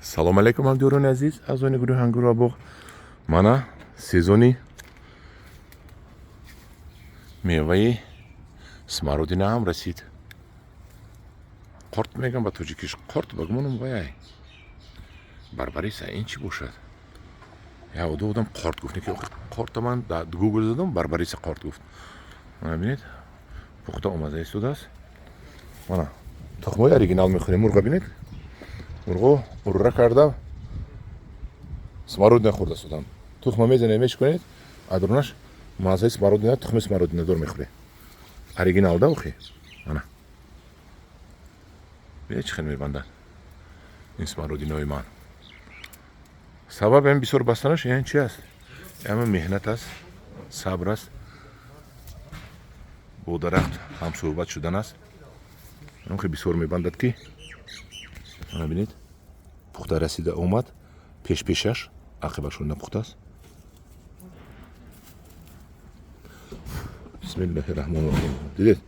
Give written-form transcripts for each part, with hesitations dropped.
Салом алейкум, ҳамдиёрони азиз, аъзони гурӯҳи ангур ва боғ. Мана сезони меваи смородина ҳам расид. Қорт мегам ба тоҷикиш, қорт ба гумонам ваяй барбариса. Ин чӣ бошад? Я одам қорт гуфт, ки қорта ман дар Гугл задам, барбариса қорт гуфт. Мана бинед, пухта омада истодааст. Мана тухмҳои оригинал мехӯрем. Мурға бинед, мурғо урра карда смородина хӯрда истодам. Тухма мезанед, мешиконед, адрунаш маззаи смородина, тухми смородинадор мехӯре. Оригинал да охи. Мана бинед, чӣ хел мебандад ин смородинаи ман. Сабаб ин бисёр бастанаш ин чи аст? Ама меҳнат аст, сабр аст, бо дарахт ҳамсӯҳбат шудан аст. Хе бисёр мебандад, ки мана бинед, пухта расида омад. Пешпешаш ақибашон напухтааст. Бисмиллаҳи раҳмони раҳим. Дидед,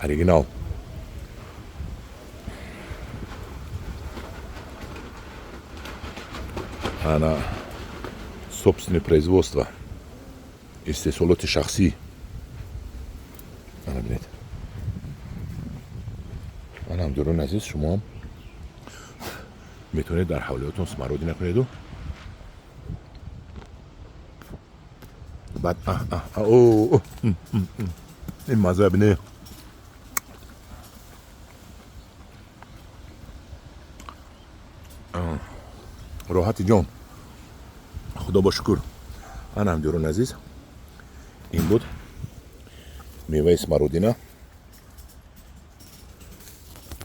оригинал. Ана собственное производство, истеҳсолоти шахсӣ. Ана бинед. Ана, ҳамдиёрони азиз, шумоам метавонед дар ҳавлиётон смородина кунеду баъд ин мазза бинед. Роҳати ҷон, худо ба шукр. Ана, ҳамдиёрони азиз, ин буд меваи смородина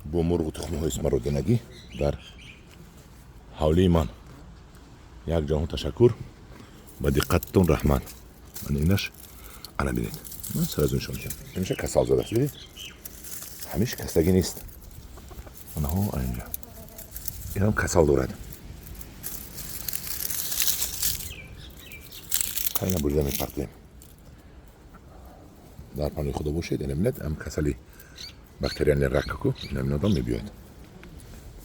бо мурғу тухмиҳои смородинагӣ дар ҳавлии ман. Як ҷаҳон ташаккур, ба диққататон раҳмат. Мана инаш, ана бинед, ман сразу нишон медиҳам. Ҳамеша касал задааст, бинед, ҳамеша кастагӣ нест. Анаҳо, инҷа инам касал дорад. Хайна бурида мепартоем. Дар паноҳи худо бошед. Ина бинед, ам касали бактериальный ракаку ина минодам мебиёяд.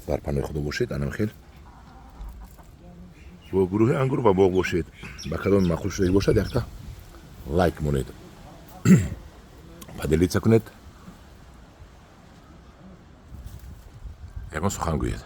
Дар паноҳи худо бошед. Анам хел бо гурӯҳи ангур ва боғ бошед. Ба кадоми маъқул шудагӣ бошад, якта лайк монед, поделиться кунед, ягон сухан гӯед.